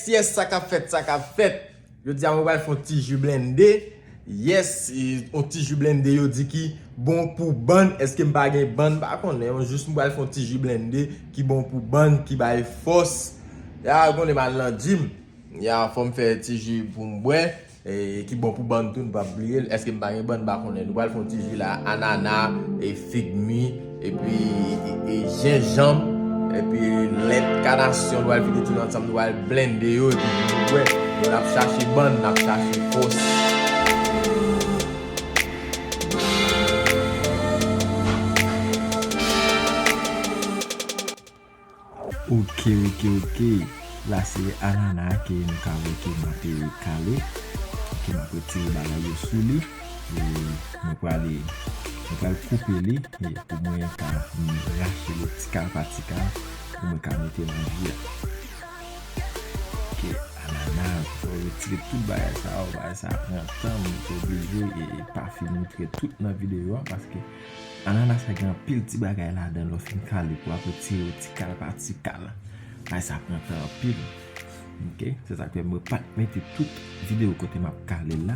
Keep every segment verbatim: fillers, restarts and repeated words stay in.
Yes, sa k ap fèt, sa k ap fèt. Jodi a, mwen pral fè yon ti ji blende. Yes, e, yon ti ji blende yo di ki bon pou bann. Èske m pa gen bann? M pa konnen. Mwen jis mwen pral fè yon ti ji blende ki bon pou bann, ki bay fòs. Ya, ou konnen m al nan gym. Ya, fò m fè ti ji pou m bwè. E, ki bon pou bann tou, nou p ap bliye l. Èske m pa gen bann? M pa konnen. Nou pral fè yon ti ji la, anana, e, fig mi, epi, e, e, jenjanm, epi lèt kanasyon, nou pral vide tout ansanm, nou pral blende yo, epi nou bwè. Nou n ap chache bann, n ap chache fòs. Ok, ok, ok. La se anana ke nou ka wè ke m ap kale. Ke m ap retire bagay yo sou li. E mwen prale, mwen pral koupe li. E pou mwen ka rache li ti kal pa ti kal. Pou mwen ka mete nan ji a. Ok, anana, fò retire tout bagay sa yo. Bagay sa pran tan, mwen te oblije e pa fin moutre tout nan videyo a. Paske Anana sa gen anpil ti bagay ladan l, lè w fin kale pou w ap retire yo ti kal pa ti kal. Bagay sa pran tan anpil. Ok, se sa k fè mwen pa t mete tout videyo kote m ap kale l la.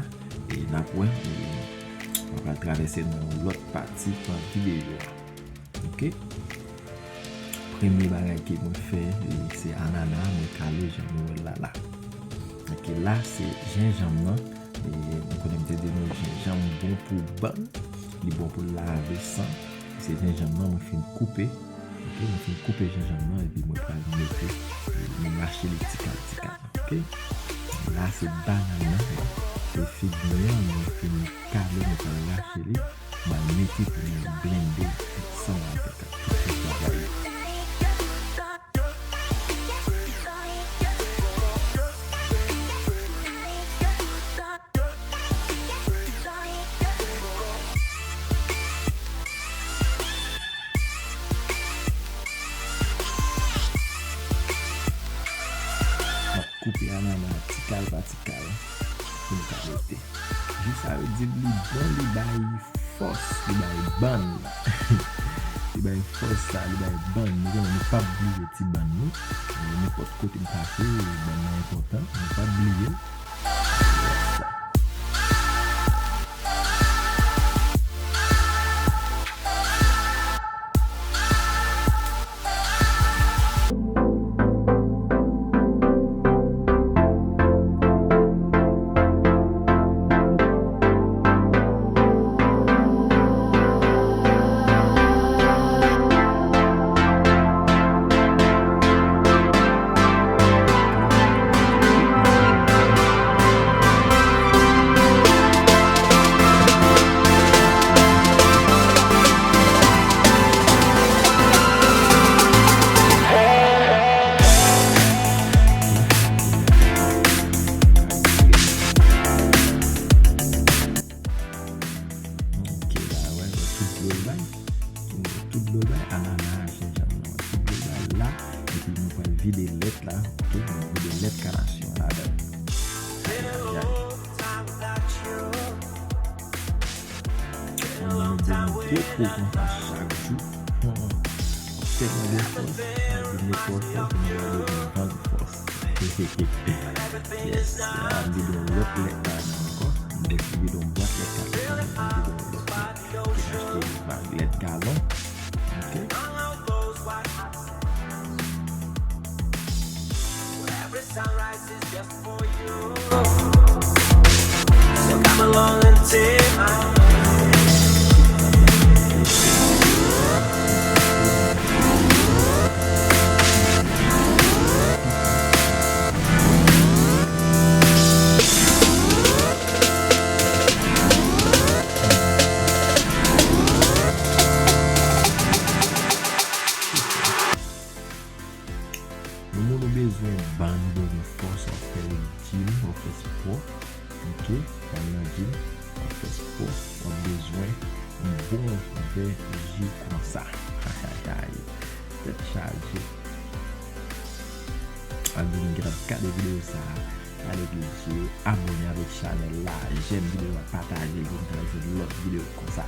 E n ap wè, e, mwen pral travèse nan yon lòt pati nan videyo a. Ok. Premye bagay ke mwen fè, e, se anana, mwen kale jan nou wè l la la. Ok, la se jenjanm nan. E, mwen konnen m te di nou jenjanm bon pou bann, li bon pou lave san. Se jenjanm nan mwen fin koupe. Ok, mwen fin koupe jenjanm nan epi mwen pral mete, e, mwen rache li ti kal ti kal. Ok. La se banann nan, se fig mi an, mwen fin kale, mwen pral rache li. M al mete pou mwen blende ansanm avèk tout lòt bagay yo. M ap koupe anana ti kal pa ti kal pou m ka mete. Ji sa yo di m li bon, li bay fòs, li bay bann. Li bay fòs sa, li bay bann. Nou konnen nou p ap bliye ti bann nou. E nenpòt kote n pase, bann nan enpòtan. Nou p ap bliye l. Yes. Ok, la, wè, wè, tout dlo l bay. Tout dlo l bay, anana a, jenjanm nan, tout dlo l bay la. Epi nou pral vide lèt la, ok? Nou vide lèt kanasyon an ladan l. Ayayay. Fò nou bwè yon gwo po konsa chak jou. Hmm. Tèlman gen fòs, nou vin met twò fòs, nou pral bezwen vann fòs. Yes, m ap vide yon lòt lèt ladan ankò. M vide yon bwat lèt ladan, m vide yon lòt lèt. M te achte yon bag lèt galon. Ok. So come along and take my hand. Nou moun, nou bezwen bann, nou bezwen fòs, w ap fè gym, w ap fè spò. Ok, w al nan gym, w ap fè spò, w ap bezwen yon bon vè ji konsa. Ayayay, tèt chaje. Ak nou ki t ap gade videyo sa a, pa neglije abòne avèk chanèl la, jèm videyo a, pataje l pou n ka jwenn lòt videyo konsa.